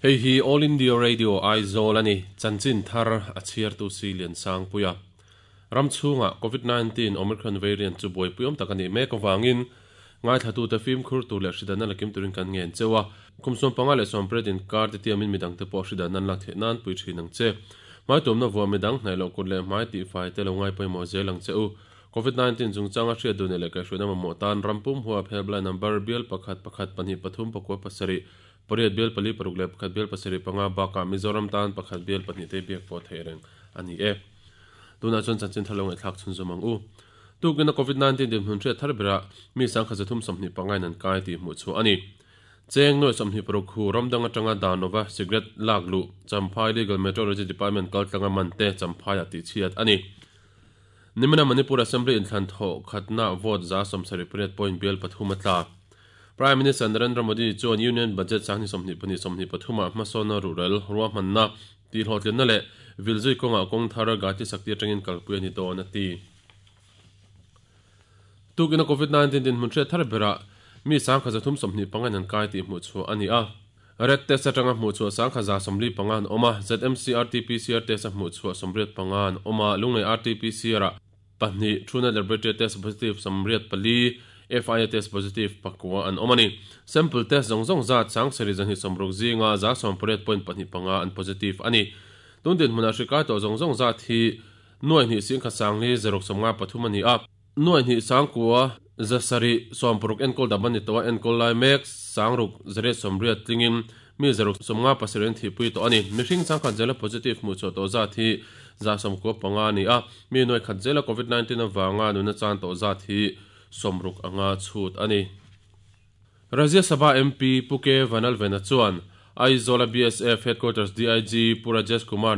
Hei hi All India Radio Aizawl a ni, chanchin thar a chhiartu si Liansangpuia. Ram chhungah Covid 19 Omicron variant chu buaipuiawm tak a nih mek avangin ngaithlatute fimkhur tur leh hridanna la kim turin kan ngen cheu a. Kum 15 leh 18 inkar te tiamin midangte pawh hridanna an lak theih nan pui thin ang che. Hmaitumna vuah midang hnaih loh kut leh hmai tihfai te lo ngai pawimawh zel ang che u. Covid 19 chungchanga hriat duh neih leh kaihhruaina mamawh tan ram pum huap helpline number bial pakhat pakhat pahnih pathum pakua pasarih pariat bial pali paruk leh pakhat bial pasarih panga bakah Mizoram tan pakhat bial pahnih te biak pawh theih reng a ni e. Tunah chuan chanchin thar lo ngaihthlak chhunzawm ang u. Tukina Covid 19 dinhmun hriat thar berah mi sangkhat zathum sawmhnih pangain an kai tih hmuh chhuah a ni. Cheng nuai 26 khu ram dang atanga Danova cigarette lak luh Champhai Legal Metrology Department kaltlanga man te Champhaiah tihchhiat a ni. Nimina Manipur Assembly inthlan thawh khatna vote 78 point bial pathum a tla. Prime Minister Narendra Modi chuan Union Budget 2024 23 ah hmasawnna ruhrel ruahmanna tihhlawhtlinna leh vilzui kawngah kawng thar Gati Shakti atangin kalpui a ni dawn a ti. Tukina Covid 19 dinhmun hriat thar berah mi 1325 in an kai tih hmuh chhuah a ni a. Red test atanga hmuh chhuah 1145 an awm a, ZMC RT-PCR test a hmuh chhuah 85 an awm a, Lunglei RT-PCR ah pahnih, Truenat Laboratory test positive 84, FIA test positive pakua an awm a ni. Sample test zawng zawng zat 7260 zinga 180.25 an positive a ni. Tun dinhmunah hri kai tawh zawng zawng zat hi nuai hnih singkhat sangli zaruk 53 a ni a. Nuai hnih sangkua zasarih sawmparuk enkawl dam a ni tawh a, enkawl lai mek sangruk zariat sawmriat tlingin mi zaruk sawmnga pasarih an thihpui tawh a ni. Mihring sangkhat zela positive hmuh chhuah tawh zat hi 95 a ni a, mi nuai khat zela Covid 19 avanga nuna chan tawh zat hi sawmruk anga chhut a ni. Rajya Sabha MP Pu K Vanlalvena chuan Aizawl-a BSF Headquarters DIG Pu Rajesh Kumar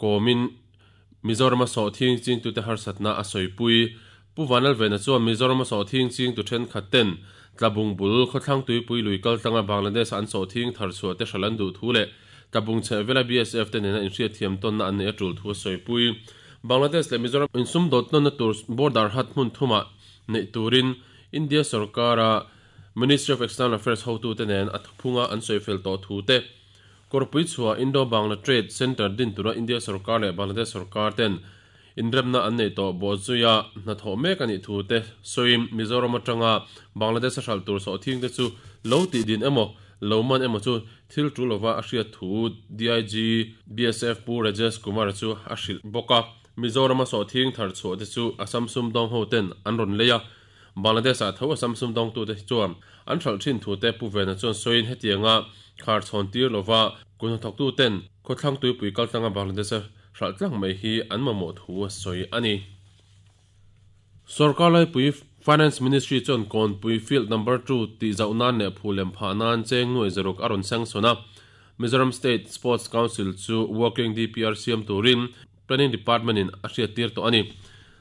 kawmin Mizorama sawhthing chingtute harsatna a sawipui. Pu Vanlalvena chuan Mizorama sawhthing chingtu thenkhat ten Tlabung bul khawthlang tuipui lui kaltlanga Bangladesh-a an sawhthing thar chhuah te hral an duh thu leh Tlabung chhehvela BSF te nena inhriatthiam tawnna an neih a tul thu a sawipui. Bangladesh leh Mizoram insum dawt tawnna tur border hat hmun thumah neih turin India sorkara Ministry of External Affairs hotute nen a thuphunga an sawifel tawh thu te Kawrpui chhuah Indo-Bangla Trade Centre din tura India sorkar leh Bangladesh sorkar ten inremna an neih tawh bawhzuia hnathawh mek a nih thu te sawiin Mizoram atanga Bangladesh a hralh tur sawhthing te chu lo tih din emaw lo man emaw chu thil tul lova a hriat thu DIG BSF Pu Rajesh Kumar chu a hrilh bawk a. Mizoram a sawhthing thar chhuah te chu Assam sumdawng ho ten an rawn lei a, Bangladesh ah tho Assam sumdawngtute hi chuan an hralh thin thute Pu Vena chuan sawiin hetianga khar chhawn tir lova kun hnathawktuten khawthlang tuipui kaltlanga Bangladesh a hralh tlang mai hi an mamawh thu a sawi a ni. Sorkar laipui Finance Ministry chuan Kawnpui Field Number Two tih zauh nan leh phu lem phah nan cheng nuai zaruk a rawn sanction a, Mizoram State Sports Council chu Working DPR siam turin Planning Department in a hriattir tawh a ni.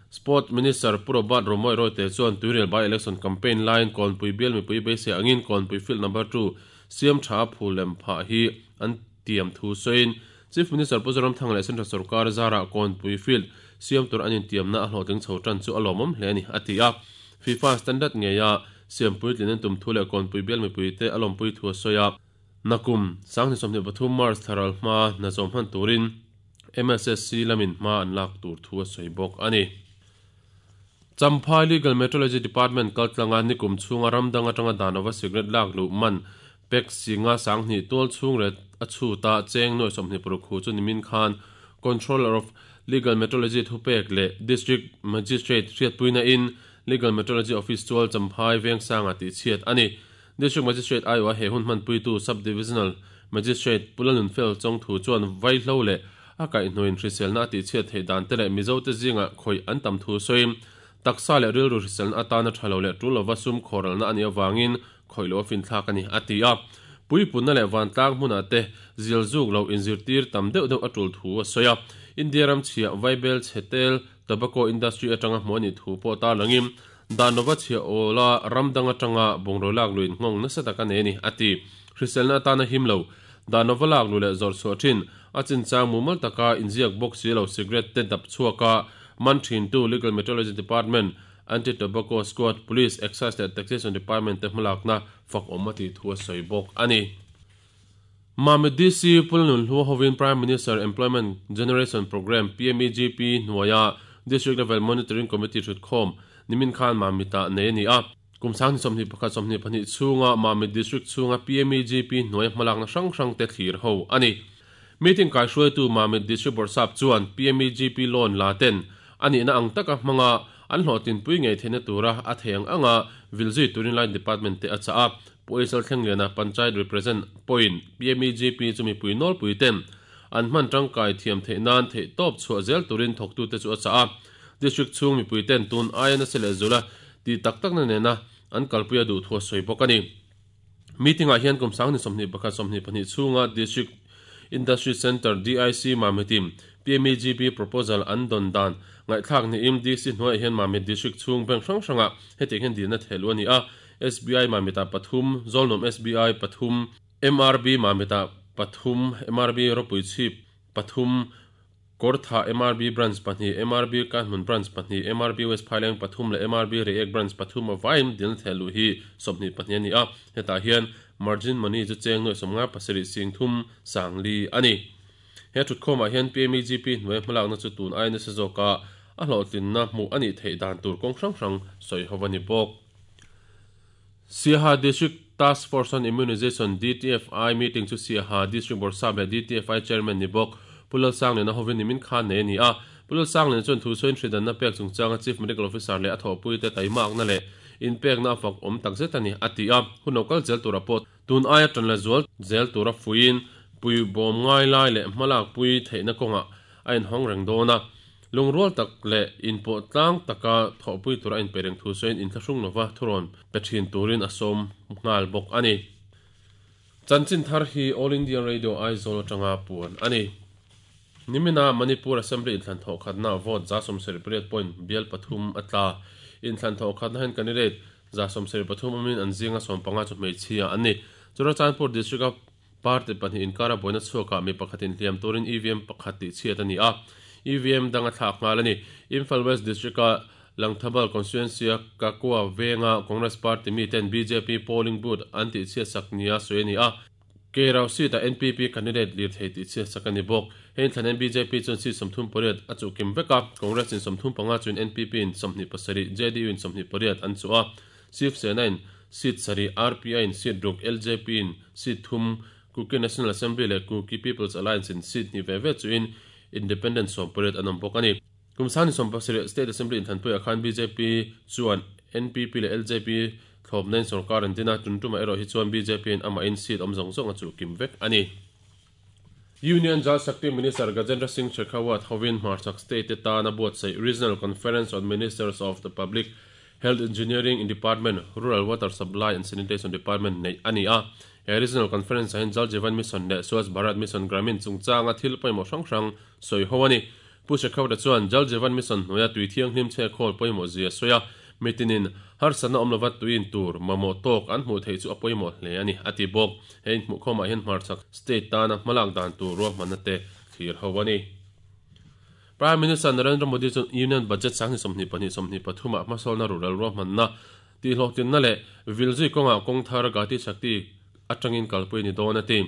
Sport Minister Pu Robert Romawih Royte chuan Tuirial by-election campaign laiin Kawnpui bial mipui beisei angin Kawnpui Field Number Two siam tha a phu lem phah hi an tiam thu sawiin Chief Minister Pu Zoramthanga leh Central Sorkar zarah Kawnpui Field siam tur an intiamna a hlawhtling chho tan chu a lawmawm hle a ni, a ti a. FIFA standard ngeia siampui tlin an tum thu leh Kawnpui bial mipuite a lawmpui thu a sawi a. Nakum, 2023 March thlaral hma hna zawm hman turin MSSC lamin hma an lak tur thu a sawi bawk a ni. Champhai Legal Metrology Department kaltlanga nikum chhunga ram dang atanga danova cigarette lak luh man pek singa sanghnih tual chhung ret a chhuta cheng nuai 26 khu chu nimin khan Controller of Legal Metrology thupek leh District Magistrate hriatpuina in Legal Metrology Office chual Champhai Vengsanga tihchhiat a ni. District Magistrate aiawha he hun hmanpuitu Sub Divisional Magistrate Pu Lalnunfel Chawngthu chuan vaihlo leh a kaihhnuaiin hriselna a tihchhiat theih dan te leh Mizote zingah khawih an tam thu sawiin taksa leh rilru hriselna atana tha lo leh tul lova sum khawralna a nih avangin khawih loh a finthlak a ni, a ti a. Puipunna leh vantlang hmunah te zil zuk lo inzirtir tam deuh deuh a tul thu a sawi a. India ram chhia Vaibel chhetel Tobacco industry atanga hmuh a nih thu pawh tarlangin Dan lova chhia awla ram dang atanga bungraw lak luin nghawng nasa tak a nei a ni, a ti. Hriselna atana him lo, dan lova lak lu leh zawrh chhuah thin, a chinchang mumal taka inziak bawk si lo cigarette te dap chhuaka man thintu Legal Metrology Department, Anti-Tobacco Squad, Police, Excise leh Taxation Department te hmalakna fak awm a tih thu a sawi bawk a ni. Mamit DC Pulnun Hlua hovin Prime Minister Employment Generation Programme, PMEGP, hnuaia District Level Monitoring Committee thutkhawm nimin khan Mamit-ah nei a ni a. Kum 2021 22 chhunga Mamit District chhunga PMEGP hnuaia hmalakna hrang hrang te thlir ho a ni. Meeting kaihruaitu Mamit District Bawrhsap chuan PMEGP loan la ten a nihna ang taka hmanga an hlawhtlinpui ngei theihna tura a thei ang anga vil zui turin Line Department te a chah a. Pu Eisel Thlengliana Panchayat Represent pawhin PMEGP chu mipui nawlpui ten an hman tangkai thiam theih nan theih tawp chhuah zel turin thawktute chu a chah a. District chhung mipui ten tun aia nasa leh zula tih tak takna nena an kalpui a duh thu a sawi bawk a ni. Meeting ah hian kum 2021 22 chhunga District Industry Centre, DIC, Mamit-in PMEGP proposal an dawn dan ngaihthlak niin DC hnuaiah hian Mamit District chhung bank hrang hrangah hetiang hian dilna thehluh a ni a, SBI Mamit-ah pathum, Zawlnuam SBI pathum, MRB Mamit-ah pathum, MRB Ropuichhip pathum, Kawrthah MRB Branch pahnih, MRB Kanhmun Branch pahnih, MRB West Phaileng pathum leh MRB Reiek Branch pathum a vaiin dilna thehluh hi 22 a ni a, hetah hian margin money chu cheng nuaih 57 sing thum sang li a ni. He thutkhawmah hian PMEGP hnuai hmalakna chu tun aia nasa zawka a hlawhtlinna hmuh a nih theih dan tur kawng hrang hrang sawi ho a ni bawk. Siaha District Task Force on Immunization, DTFI, meeting chu Siaha District Bawrhsap leh DTFI Chairman ni bawk Pu Lalsangliana hovin nimin khan nei a ni a. Pu Lalsangliana chuan thu sawiin hridanna pek chungchanga Chief Medical Officer leh a thawhpuite taimakna leh inpekna a fak awm takzet a ni, a ti a. Hun lo kal zel tura pawh tun aia tan la zual zel tura fuiin pui bawm ngai lai leh hmalakpui theihna kawngah a inhawng reng dawn a. Lungrual tak leh inpawh tlang taka thawhpui tura a inpe reng thu sawiin inthlahrung lova thurawn pe thin turin a sawm nghal bawk a ni. Chanchin thar hi All India Radio Aizawl atanga puan a ni. Nimina Manipur Assembly inthlan thawh khatna vote 78 point bial pathum a tla. Inthlan thawh khatna hian candidate 73 awmin an zinga 15 chu hmeichhia an ni. Churachandpur District-a Party pahnih inkara buaina chhuakah mi pakhatin hliam turin EVM pakhat tih chhiat a ni a, EVM dang a thlak nghal a ni. Imphal West District-a Langthabal Constituency-a Kakua venga Congress Party miten bjp polling booth an tih chhiat sak nia sawi a ni a, Keirau seat-a NPP candidate lirthei tih chhiat sak a ni bawk. Hei inthlanin bjp chuan seat 38 a chuh kim vek a, Congress in 35 chuin NPP in 27, JDU in 28 an chuh a. Shiv Sena-in seat sarih, RPI-in seat ruk, LJP-in seat thum, Kuki National Assembly leh Kuki People's Alliance-in seat hnih ve ve chuin Independent 18 an awm bawk a ni. Kum 2017 State Assembly inthanpuiah khan bjp chuan NPP leh LJP thlawpnain sorkar an din a, tun tumah erawh hi chuan BJP-in amahin seat awm zawng zawng a chuh kim vek a ni. Union Jal Shakti Minister Gajendra Singh Shekhawat hovin hmarchhak state te tana buatsaih Regional Conference on Ministers of the Public Health Engineering Department, Rural Water Supply and Sanitation Department neih a ni a. He Regional Conference ah hian Jal Jeevan Mission leh Swachh Bharat Mission Gramin chungchanga thil pawimawh hrang hrang sawi ho a ni. Pu Shekhawat chuan Jal Jeevan Mission hnuaia tui thianghlim chhekhawl pawimawh zia sawi a, mitinin harsatna awm lova tui in tur mamawh tawk an hmuh theih chu a pawimawh hle a ni, a ti bawk. He inhmuhkhawmah hian hmarchhak state tana hmalak dan tur ruahmanna te thlir ho a ni. Prime Minister Narendra Modi chuan Union Budget 2022 23 ah hmasawlna rural ruahmanna tihhlawhtlinna leh vilzui kawngah kawng thar Gati Shakti atangin kalpui a ni dawn a ti.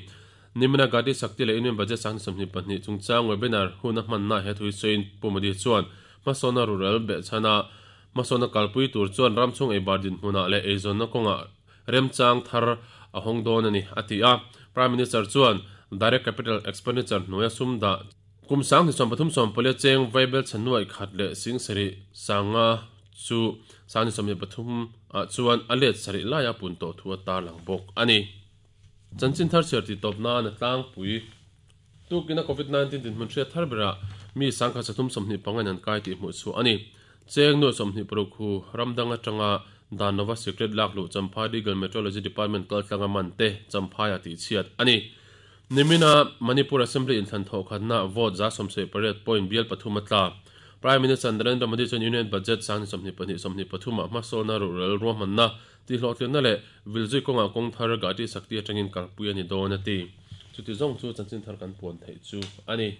Nimina Gati Shakti leh Union Budget 2022 chungchang webinar hun a hmanna he thu hi sawiin Pu Modi chuan hmasawlna rural behchhana hmasawlna kalpui tur chuan ram chhung eibar dinhmunah leh eizawnna kawngah remchang thar a hawng dawn a ni, a ti a. Prime Minister chuan Direct Capital Expenditure hnuaia sum dah kum 2030 40 cheng vaibel chhanuai khat leh sing sarih sanga chu 2023 ah chuan a let sarih laia pun tawh thu a tarlang bawk a ni. Chanchin thar chhiar tih tawp nan a tlangpui. Tukina Covid-19 dinhmun hriat thar berah mi 1325 in an kai tih hmuh chhuah a ni. Cheng nuai 26 hu ram dang atanga dan lova sikret lak luh Champhai Legal Metrology Department kaltlanga man te Champhaiah tih chhiat a ni. Nimina Manipur Assembly inthlan thawh khatna vote 78 point bial pathum a tla. Prime Minister Narendra Modi chuan Union Budget 2022 23 ah hmasawlna ruhrel ruahmanna Tihhlawhtlinna leh vilzui kawngah kawng thar Gati Shakti atangin kalpui a ni dawn a ti. Chuti zawng chu chanchin thar kan puan theih chu a ni.